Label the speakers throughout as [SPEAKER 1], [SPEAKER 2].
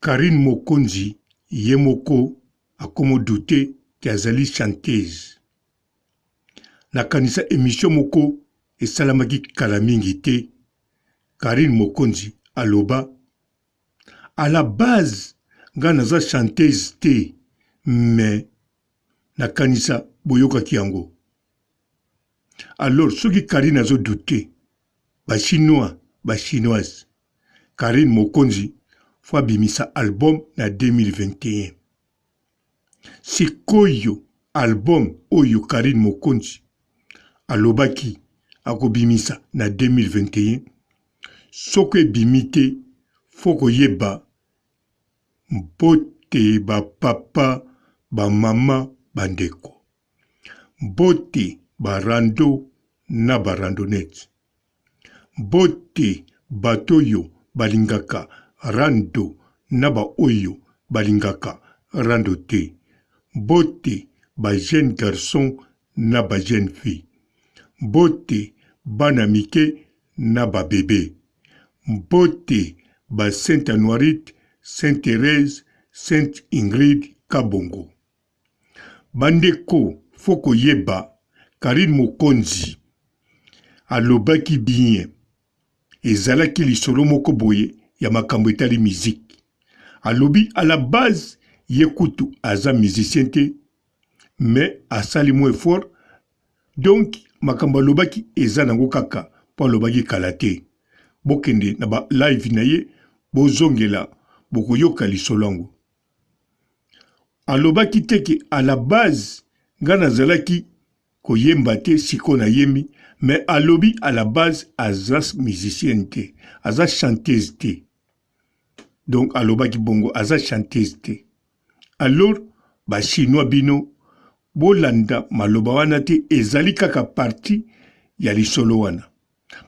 [SPEAKER 1] Carine Mokonzi ye moko akomo doute ke azali chanteuse. Nakanisa emission moko esalamaki kala mingi te, Carine Mokonzi aloba à la base nga naza chanteuse te mais nakanisa boyokaki yango. Alors soki Carine azo doute ba chinois ba chinoise Carine Mokonzi faut abimisa album na 2021. Sikoyo album oyo Carine Mokonzi alobaki akobimisa na 2021 soki ebimi te faut koyeba mbote ba papa ba mama ba ndeko. Mbote ba rando na ba randonnettes. Mbote bato oyo balingaka rando na ba oyo balingaka rando te. Mbote ba jeunes garçons na ba jeunes filles. Mbote bana mike na ba bebes. Mbote ba Sainte Anuarite, Sainte Therèse, Sainte Ingrid Kabongo. Ba ndeko faut koyeba Carine Mokonzi alobaki bien ezalaki lisolo moko boye ya makambo etali musique alobi à la base ye kutu aza musicien te mais asali mwa effort donc makambo alobaki eza nango kaka po alobaki kala te bokende na ba live na ye bozongela bokoyoka lisolo yango. Alobaki te ke à la base nga nazalaki koyemba te sikoyo nayembi mais alobi à la base aza musicienne te aza chanteuse te donc alobaki bongo aza chanteuse te alors ba chinois bino bolanda maloba wana te ezali kaka partie ya lisolo wana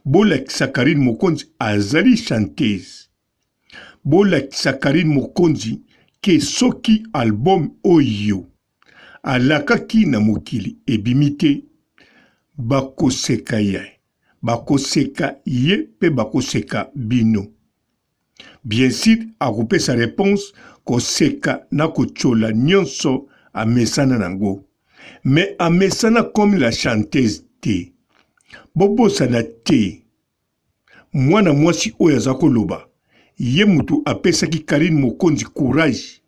[SPEAKER 1] bolakisa Carine Mokonzi azali chanteuse Bolakisa Carine Mokonzi ke soki album oyo alakaki na mokili ebimi te bakoseka ye, bakoseka ye pe bakoseka bino. Bien sur akopesa reponse koseka na kotshiola nionso amesana nango. Mais amesana comme la chanteuse te. Bobosana te Mwana mwasi oyo aza ko loba ye mutu apesaki Carine Mokonzi courage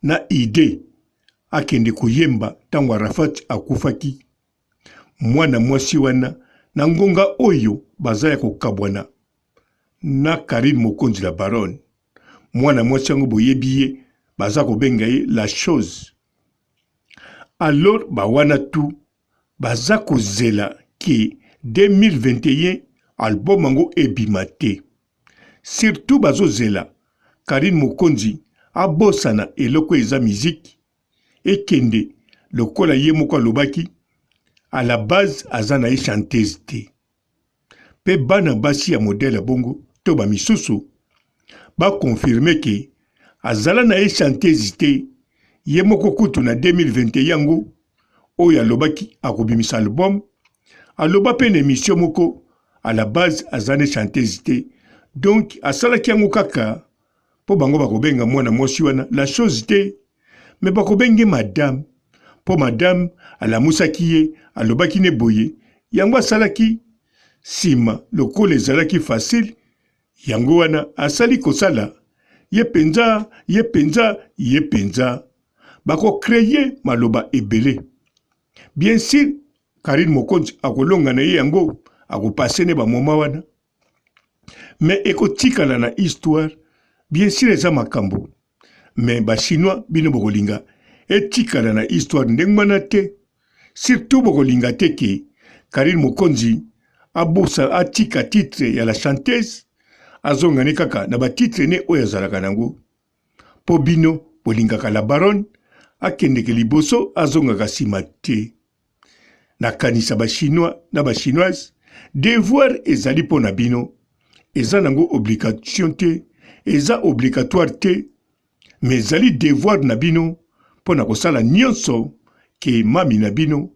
[SPEAKER 1] na idee akende koyemba tango Arafat akufaki. Mwana mwasi wana na ngonga oyo baza ya kokabwana na Carine Mokonzi la baronne. Mwana mwasi yango boyebi ye baza kobenga ye la chose. Alors ba wana tout Baza kozela ke 2021 album yango ebima te. Surtout bazo zela Carine Mokonzi abosana eloko eza musique ekende lokola ye moko alobaki à la base aza naye chanteuse te. Pe bana basi ya modèle ya bongo to ba misusu ba confirmer ke azala naye chanteuse te ye moko kutu na 2021 yango oyo alobaki akobimisa album aloba pe na emission moko à la base aza ne chanteuse te donc asalaki yango kaka po bango bakobenga mwana mwasi wana la chose te mais bakobenge madame po madame alamusaki ye alobaki ne boye yango asalaki sima lokola ezalaki facile yango wana asali kosala ye penza ye penza ye penza bako cree maloba ebele bien sur Carine Mokonzi akolonga na ye yango ako passe ne ba moment wana mais ekotikala na histoire bien sur eza makambo mais ba chinois bino bokolinga etikala na histoire ndenge wana te surtout bokolinga te ke Carine Mokonzi abosa atika titre ya la chanteuse azonga ne kaka na ba titre ne oyo azalaka nango po bino bolingaka la baronne akendeke liboso azongaka sima te nakanisa ba chinois na ba chinoise devoir ezali mpo na bino eza nango obligation te eza obligatoire te mais ezali devoir na bino mpo na kosala nyonso ke mami na bino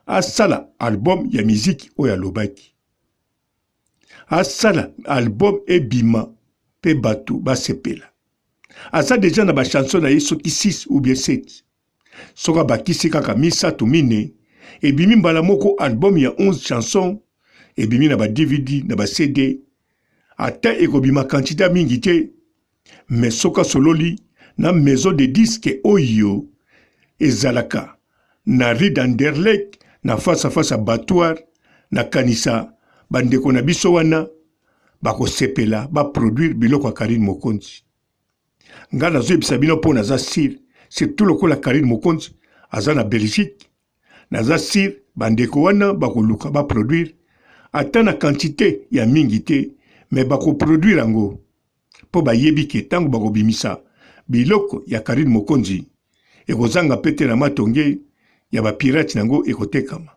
[SPEAKER 1] asala album ya miziki oyo alobaki asala album ebima mpe bato basepela. Aza dejà na ba chansons na ye soki 6 ou bien 7. Soki abakisi kaka misatu mine, ebimi mbala moko album ya 11 chansons, ebimi na ba DVD na ba CD. Ata ekobima quantite ya mingi te, mais soki asololi na maison de disque oyo ezalaka na rue d'Anderlecht na face à face abattoir, nakanisa ba ndeko na biso wana bakosepela ba produire biloko ya Carine Mokonzi. Nga nazoyebisa bino mpo naza sur, surtout lokola Carine Mokonzi aza na Belgique, naza sur bandeko wana bakoluka ba produire ata na quantite ya mingi te, mais bako produire yango mpo bayebi ke ntango bakobimisa biloko ya Carine Mokonzi ekozanga pe te na matonge ya ba pirate yango ekotekama.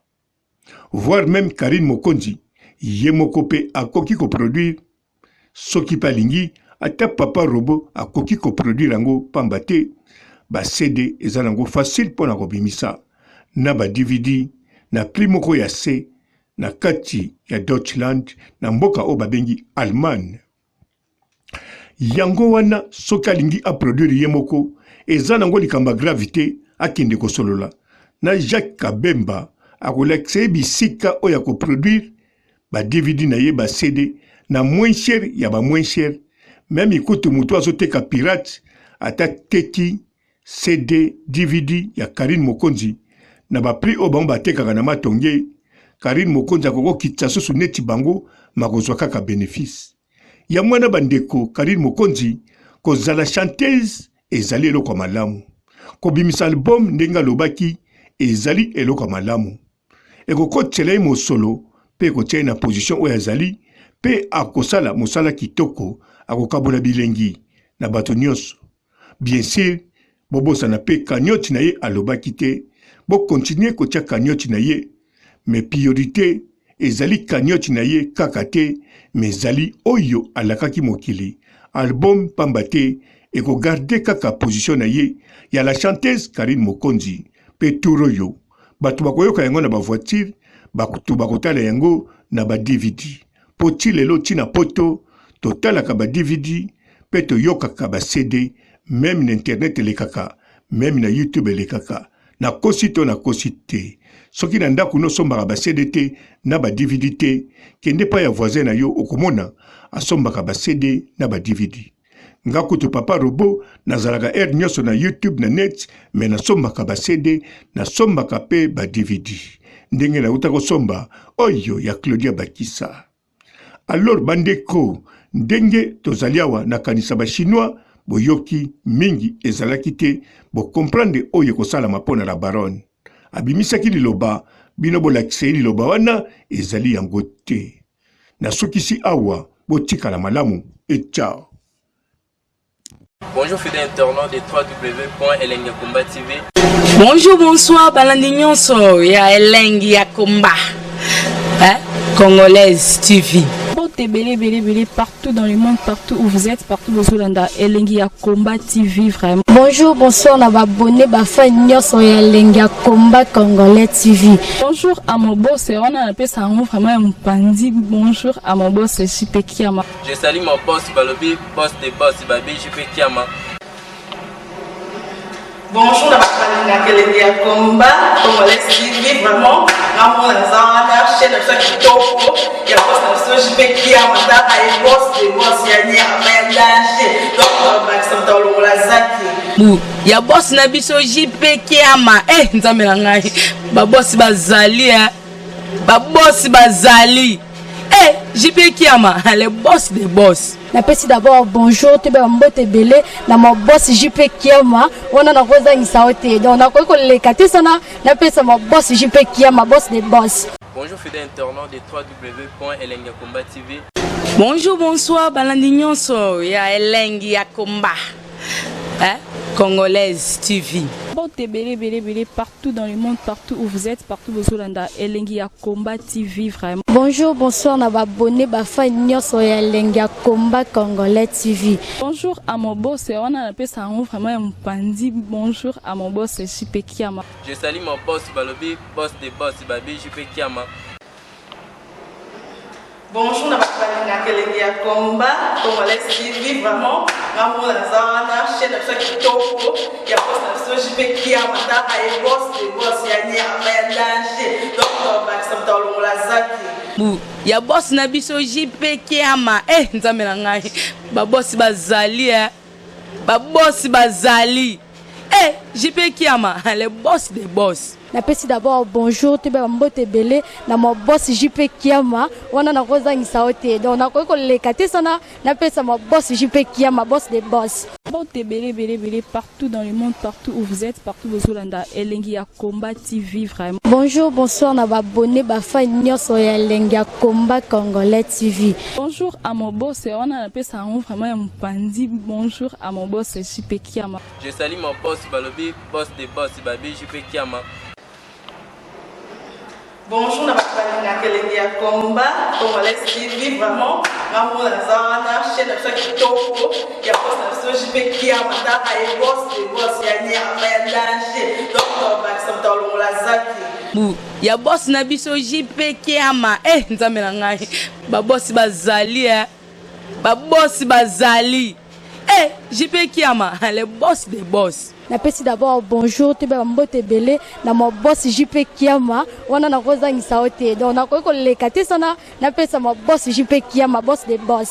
[SPEAKER 1] Voir meme Carine Mokonzi ye moko pe akoki ko produire soki pe alingi ata papa robot akoki ko produire yango pamba te ba CD eza nango facile pona kobimisa na ba DVD na prix moko ya se na kati ya Deutschland na mboka oyo babengi Allemagne. Yango wana soki alingi a produire ye moko eza nango likambo ya grave te, akende kosolola na Jacques Kabemba akolakisa ye bisika oyo ako produire ba DVD na ye ba CD na moins cher ya ba moins cher meme kutu mutu azoteka pirate ata teki CD, DVD ya Carine Mokonzi na ba prix oyo bango batekaka na matonge, Carine Mokonzi akoki kokitisa susu neti bango makozwa kaka benefice. Yango wana bandeko, Carine Mokonzi kozala chanteuse ezali eloko ya malamu. Kobimisa album ndenge alobaki ezali eloko ya malamu. Ekokotisela ye mosolo mpe ekotia ye na position oyo azali mpe akosala mosala kitoko, akokabola bilengi na bato nyonso. Bien sur bobosana pe cagnotte na ye alobaki te bo continuer kotia cagnotte na ye mais priorite ezali cagnotte na ye kaka te mais ezali oyo alakaki mokili album pamba te eko garder kaka position na ye ya la chanteuse Carine Mokonzi pe tour oyo bato bakoyoka yango na ba voiture bato bakotala yango na ba DVD po ti lelo ti na poto totalaka ba DVD pe toyokaka ba CD meme na internet elekaka meme na youtube elekaka nakosi to nakosi te soki na ndaku no osombaka ba CD te na ba DVD te kende pa ya voisin na yo okomona asombaka ba CD na ba DVD Nga kutu papa robot nazalaka heure nionso na youtube na net mais nasombaka ba CD nasombaka pe ba DVD ndenge nawuta kosomba oyo ya Claudia Bakisa. Alors bandeko ndenge tozali awa nakanisa ba chinois boyoki mingi ezalaki te bo comprendre oyo ekosalama mpo na la baronne abimisaki liloba bino bolakisa ye liloba wana ezali yango te. Nasukisi awa, botikala malamu et ciao.
[SPEAKER 2] Bonjour fidèles internautes de www.elengiyakomba TV.
[SPEAKER 3] Bonjour, bonsoir, balandi nyonso ya Elengi ya Komba. Hein? Congolaise TV.
[SPEAKER 4] Mbote ebele ebele ebele partout dans le monde partout où vous êtes partout bozolanda elengi ya combat TV vraiment.
[SPEAKER 5] Bonjour bonsoir na ba abonné ba fan nyonso ya elengi ya combat congolais TV.
[SPEAKER 4] Bonjour à mon boss wana napesa yango vraiment ya mopanzi bonjour à mon boss JP Kiama.
[SPEAKER 2] Je salue mon boss balobi boss de boss babi JP Kiama.
[SPEAKER 6] Bonjour na bato balingaka elengi ya combat congolais TV vraiment ngamona naza wana chaîne na biso ya kitoko ya boss na biso JP Kiama tala ye boss de boss ya nyama ya danger donc babakisa moto alongola zaki
[SPEAKER 3] bu ya boss na biso JP Kiama eh nzambe na ngai ba boss bazali eh ba boss bazali eh JP Kiama le boss de boss
[SPEAKER 5] Napesi d'abord bonjour toyeba ba mbote ebele na ma boss JP Kiama wana nakozangisa yo te donc nakoki koleka te sana napesa ma boss JP Kiama boss de boss.
[SPEAKER 2] Bonjour fidèle internaute de www.elengiyakomba TV.
[SPEAKER 3] Bonjour bonsoir balandi nyonso ya elengi ya combat hein? Congolaise TV.
[SPEAKER 4] Mbote ebele ebele ebele partout dans le monde partout où vous êtes partout bozolanda elengi ya combat TV vraiment.
[SPEAKER 5] Bonjour bonsoir na ba abonné ba fan nyonso ya elengi ya combat congolais TV.
[SPEAKER 4] Bonjour à mon boss wana napesa yango vraiment ya mopanzi bonjour à mon boss JP Kiama.
[SPEAKER 2] Je salue mon boss balobi boss de boss babi JP Kiama.
[SPEAKER 6] Bonjour na bato balingaka elengi ya combat congolais TV vraiment ngamona naza wana chaîne. chaîne na biso ya kitoko ya boss na biso JP Kiama, taka ye boss de boss ya nyama ya danger. Donc tobakisa moto alongola zaki.
[SPEAKER 3] Bu ya boss na biso JP Kiama. Eh, nzambe na ngai, babosi bazali, eh. Babosi bazali, eh, JP Kiama, le boss des boss.
[SPEAKER 5] Napesi d'abord bonjour, toyeba mbote ebele na ma boss JP Kiama. Wana nakozangisa yo te, donc nakoki koleka te sana napesa ma boss JP Kiama, boss de boss.
[SPEAKER 4] Mbote ebele ebele ebele partout dans le monde, partout où vous êtes, partout bozolanda Elengi ya Combat TV vraiment.
[SPEAKER 5] Bonjour, bonsoir na baabonnés, bafans nyonso ya Elengi ya Combat Congolais TV.
[SPEAKER 4] Bonjour à mon boss, wana napesa yango vraiment ya mopandi. Bonjour à mon boss JP Kiama.
[SPEAKER 2] Je salue mon boss, balobi boss de boss, babi JP Kiama.
[SPEAKER 6] Bonjour na bato balingaka Elengi ya Combat Congolais TV. Vraiment, ngamona naza wana, chaîne na biso ya kitoko ya boss na biso JP Kiama, taka ye boss de boss ya nyama ya danger. Donc tobakisa moto alongola zaki.
[SPEAKER 3] Bu ya boss na biso JP Kiama. Eh, nzambe na ngai, babosi bazali, eh. Babosi bazali, eh, JP Kiama, le boss des boss.
[SPEAKER 5] Napesi d'abord bonjour, toyeba mbote ebele na ma boss JP Kiama. Wana nakozangisa yo te, donc nakoki koleka te sana napesa ma boss JP Kiama, boss de boss.